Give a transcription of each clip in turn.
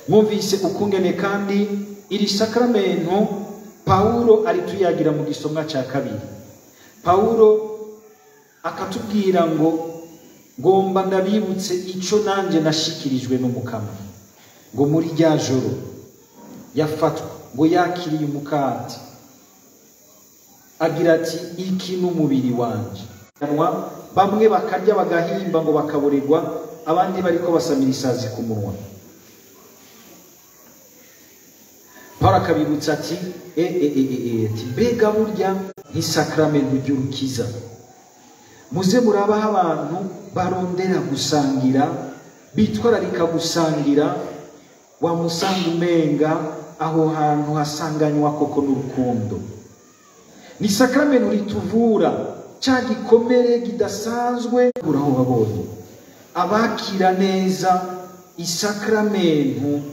Mwumvise ukungene kandi iri sakramento Paulo arituyagira mu gisomwa ca kabiri. Paulo akatubwira ngo ngomba ndabibutse ico nanje nashikirijwe n'Umukama, ngo muri rya joro yafatwa ngo yakiriye umukate agira ati iki n'umubiri wanje. Bamwe bakarya bagahimba ngo bakaboregwa, abandi bariko basamira isazi ku munwa. Paulo akabibutsa ati ati mbega burya nk'isakramento ry'urukiza, muze murabaho abantu barondera gusangira, bitwararika gusangira, wamusanga umenga aho hantu hasanganywa koko n'urukundo. Ni sakramento rituvura ca gikomere kidasanzwe. Uraho babonye abakira neza isakramento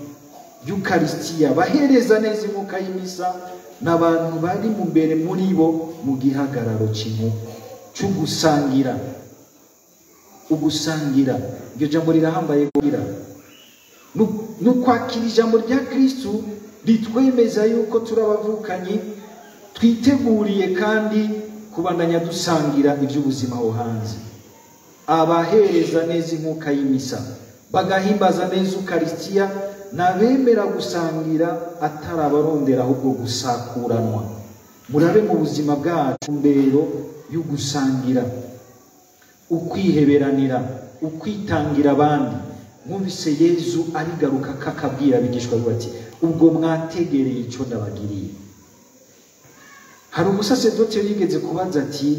y'Ukarisitiya, bahereza neza inkuka y'imisa, n'abantu bari mu mbere muri bo mu gihagararo kimwe cy'ugusangira. Ugusangira, iryo jambo rirahambaye. Kugira n'ukwakira ijambo rya Kristu ritwemeza yuko turabavukanyi, twiteguriye kandi kubandanya dusangira iby'ubuzima aho hanze. Abahereza neza inkuka y'imisa, bagahimbaza neza Ukarisitiya, nabemera gusangira atarabarondera ahubwo gusakuranwa. Murabe mu buzima bwacu mbero y'ugusangira, ukwiheberanira, ukwitangira abandi. Mwumvise Yezu arigaruka kakabwira abigishwa be ati ubwo mwategereye ico ndabagiriye. Hari umusasedote yigeze kubaza ati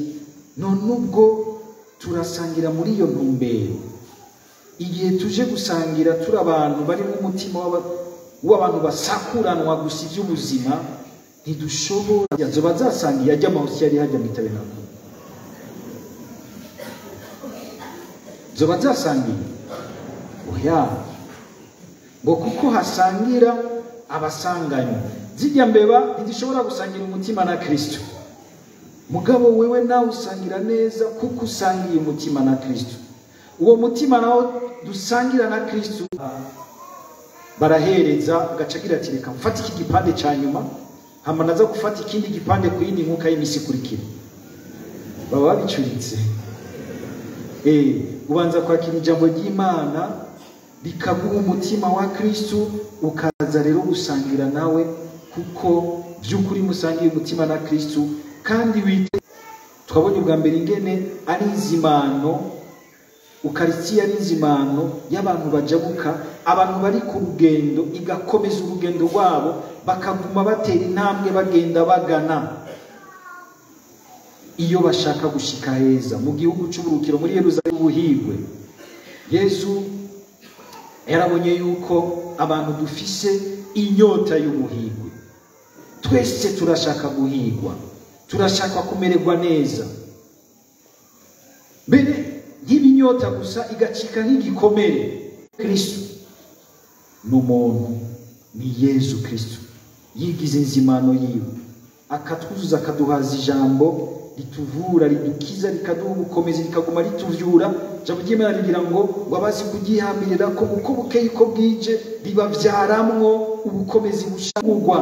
none ubwo turasangira muri iyo ntumbero, igihe tuje gusangira turi abantu bari mu mutima w'abantu basakuranwa gusa iby'ubuzima, ntidushobora. Zoba zasangiye ajya amahose yari hajya mu itabernakulo, zoba zasangiye oya, ngo kuko hasangira abasanganywe. Zijya mbeba ntizishobora gusangira umutima na Kristo. Mugabo wewe nawe usangira neza kuko usangiye umutima na Kristo. Uwo mutima nawo dusangira na Kristo, barahereza gacagira ati reka mfate iki gipande ca nyuma, hama naza gufata ikindi gipande ku yindi nkuka y'imisi ikurikira. Baba babicuritse. Ubanza kwakira ijambo ry'Imana rikaguha umutima wa Kristo, ukaza rero gusangira nawe kuko by'ukuri musangiye umutima na Kristo. Kandi wite twabonye ubwa mbere ingene ari inzimano, Ukarisitiya ari inzimano y'abantu bajabuka, abantu bari ku rugendo, igakomeza urugendo rwabo, bakaguma batera intambwe bagenda bagana iyo bashaka gushika heza mu gihugu c'uburukiro muri Yerusalemu ubuhigwe. Yezu yarabonye yuko abantu dufise inyota y'ubuhigwe, twese turashaka guhigwa, turashaka kumererwa neza. Mbere nk'ibinyota gusa igacika nk'igikomere. Kristo ni umuntu, ni Yezu Kristo yigize inzimano yiwe, akatwuzuza, akaduhaza ijambo rituvura, ridukiza, rikaduha ubukomezi, rikaguma rituvyura. Ijambo ry'Imana rigira ngo wabazi kugihambirira ko uko bukeye uko bwije ribavyaramwo ubukomezi bushagurwa.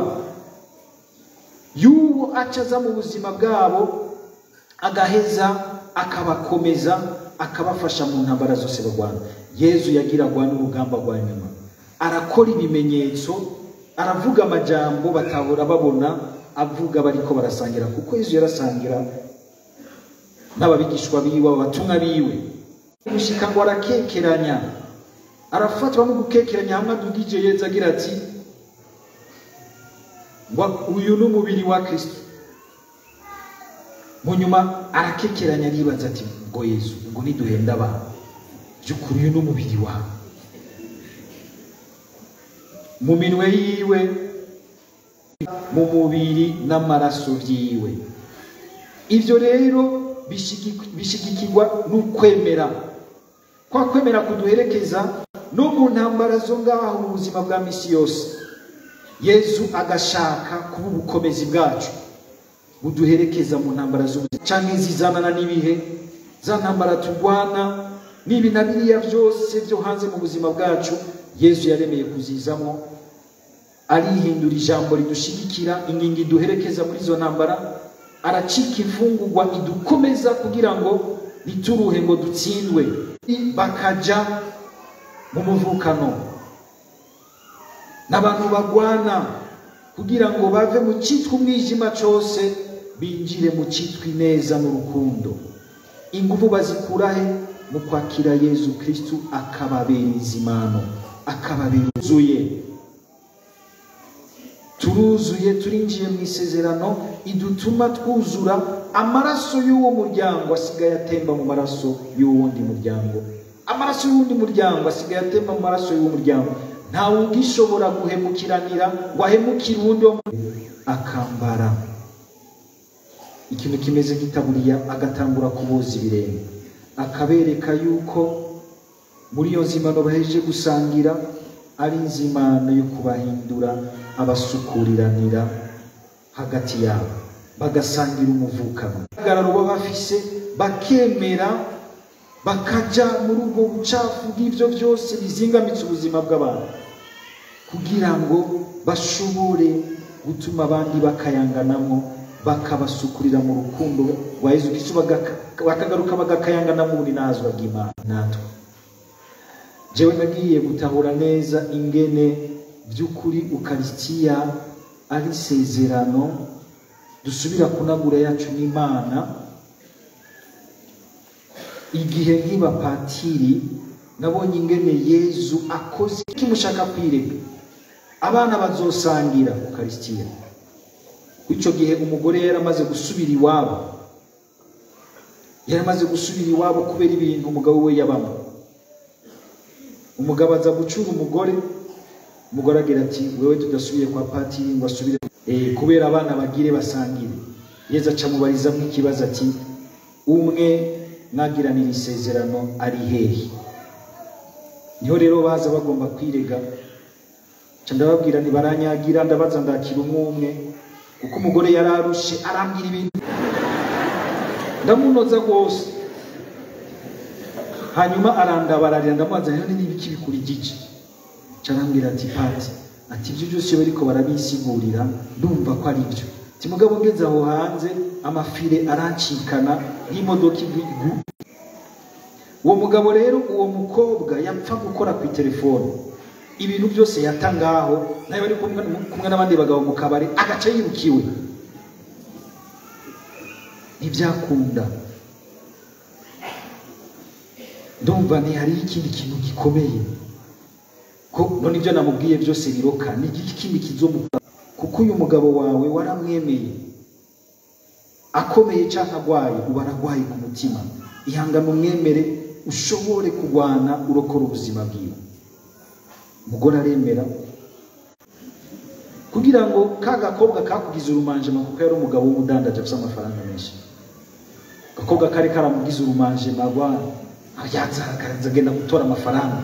Y'uwo acaza mu buzima bwabo agaheza akabakomeza, akabafasha mu ntambara zose barwana. Yezu yagira agwana urugamba rwa nyuma, arakora ibimenyetso, aravuga amajambo batahora babona avuga bariko barasangira, kuko Yezu yarasangira n'ababigishwa biwe, abatumwa biwe. Gushika ngo arakekeranya, arafatwa no gukekeranya hamwe adugije Yezu agira ati ngo uyu ni umubiri wa Kristo. Mu nyuma arakekeranya aribaza ati ngo Yezu ngo niduhenda abantu, by'ukuri uyu ni umubiri wawe. Mu minwe yiwe, mu mubiri n'amaraso vyiwe. Ivyo rero bishigikirwa n'ukwemera. Kwa kwemera kuduherekeza no mu ntambara zo ngaho mu buzima bwa misi yose. Yezu agashaka kuba ubukomezi bwacu buduherekeza mu ntambara z'ubuzima, canke zizanana n'ibihe, za ntambara turwana Nibi na biriya byose byo hanze mu buzima bwacu, Yezu yaremeye kuzizamo, arihindura ijambo ridushigikira, ingingo iduherekeza muri izo ntambara, aracika imfungurwa idukomeza kugira ngo ntituruhe ngo dutsindwe. Bakaja mu muvukano n'abantu bagwana kugira ngo bave mu cyitwa umwijima cyose binjire mu cyitwa ineza n'urukundo. Ingufu bazikura he? Mu kwakira Yezu Kristu akababera inzimano, akababera uzuye. Turuzuye, turinjiye mu isezerano idutuma twuzura. Amaraso y'uwo muryango asigaye atemba mu maraso y'uwundi muryango, amaraso y'uwundi muryango asigaye atemba mu maraso y'uwo muryango. Ntawe ugishobora guhemukiranira ngo ahemukire uwundi wo akambara ikintu kimeze nk'itaburiya, agatangura kuboza ibirenge, akabereka yuko muri iyo nzimano bahejeje gusangira ari inzimano yo kubahindura abasukuriranira hagati yabo, bagasangira umuvukano. Ahagararo baba bafise, bakemera bakaja muri ubwo bucafu bw'ibyo byose bizingamitse ubuzima bw'abantu, kugira ngo bashobore gutuma abandi bakayanganamo, bakabasukurira mu rukundo rwa Yezu Kristo, bakagaruka bagakayangana mu buninazwa bw'Imana. Natwe jewe nagiye gutahura neza ingene by'ukuri Ukaristiya ari isezerano dusubira kunagura yacu n'Imana. Igihe nkiba patiri nabonye ingene Yezu akoze kimushaka kwirega, abana bazosangira Ukaristiya. Ico gihe umugore yaramaze gusubira iwabo, yaramaze gusubira iwabo kubera ibintu umugabo we yabamo. Umugabo aza gucura umugore, umugore agira ati wewe tudasubiye kwa patiri ngo asubire kubera abana bagire basangire. Yezu aca mubarizamwo ikibazo ati umwe mwagiranira isezerano ari hehe? Niho rero baza bagomba kwirega. Nca ndababwira nti baranyagira, ndabaza ndakira umwe umwe, kuko umugore yararushe arambwira ibintu ndamunoza rwose. Hanyuma arandabararira, ndamubaza none ni ibiki bikurigije? Nca arambwira ati pati, ati ibyo byose bariko barabisigurira ndumva ko ari byo. Ati mugabo ngeze aho hanze amafire arancikana nk'imodoka igu. Uwo mugabo rero, uwo mukobwa yapfa gukora ku telefone, ibintu byose yatangaho, nawe bari kumwe n'abandi bagabo mu kabari, agaca yirukiwe. Ntibyakunda. Ndumva ni hari ikindi kintu gikomeye ko none ibyo namubwiye byose biroka, ni igiki kindi kizomuka? Kuko uyu mugabo wawe waramwemeye akomeye canke agwaye, uba aragwaye ku mutima. Ihangane umwemere ushobore kugwana urokora ubuzima bwiwe. Umugore aremera kugira ngo ka gakobwa kakugize urumanjema, kuko yari umugabo w'umudandaje afise amafaranga menshi. Gakobwa kari karamugize urumanjema, agwana agenda gutora amafaranga.